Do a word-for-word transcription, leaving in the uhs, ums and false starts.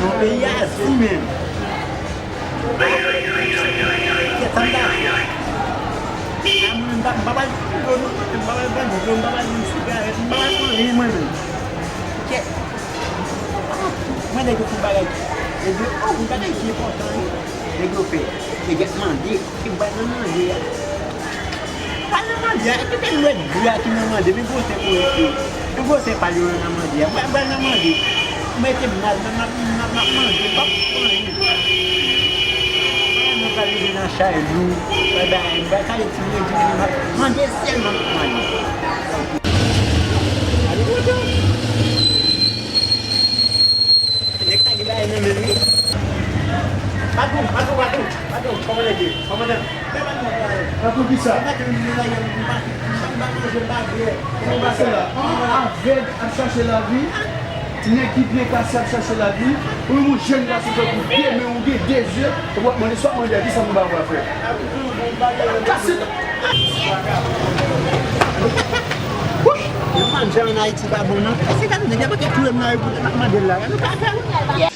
Peyi Azi menm. Kèt, sa m ta fè? A mwen menm, m pa, m pa pral fume dlo non, mwen menm, m pa pral vande dlo, m pa pral vann sigarèt, m pa pral pran anyen mwen menm. Kèt. Mwen nèg yo fè bagay. Nèg yo, oh, yon bagay ki enpòtan wi. Nèg yo fè. Nèg yo mande, ki bay nan mande a. Pral nan mande a, kite m wè dlo a ki nan mande, men gwo sen korèk yo. Men gwo sen pal yo nan mande a. Pral, pral nan mande. Ou mete m mal, m ap, m ap, m ap manje, m p ap pran anyen. Pral nan pral rive nan chay lou, bay bagay, m pral kale ti manje, m ap manje sèlman m ap manje. Nèg sa gen bagay nan men l wi. Patwon, patwon, patwon, patwon, kòmandan, kòmandan. Patwon kisa? Patwon, m pa, m pa, m pa manje, m pa bwè. Kòman pase la? An avèg ap chache lavi. Nèg ki byen kase ap chache lavi. Ou menm yon jèn gason tankou demen ou gen de zye, epi w ap mande sa w ap mande a, kisa m ba w a fè? Kase tèt. Wouch! Yo manje ann Ayiti pa bon non. Se gade nèg yo pote touye m nan ri pou m ap mande l la. Gade pa fè.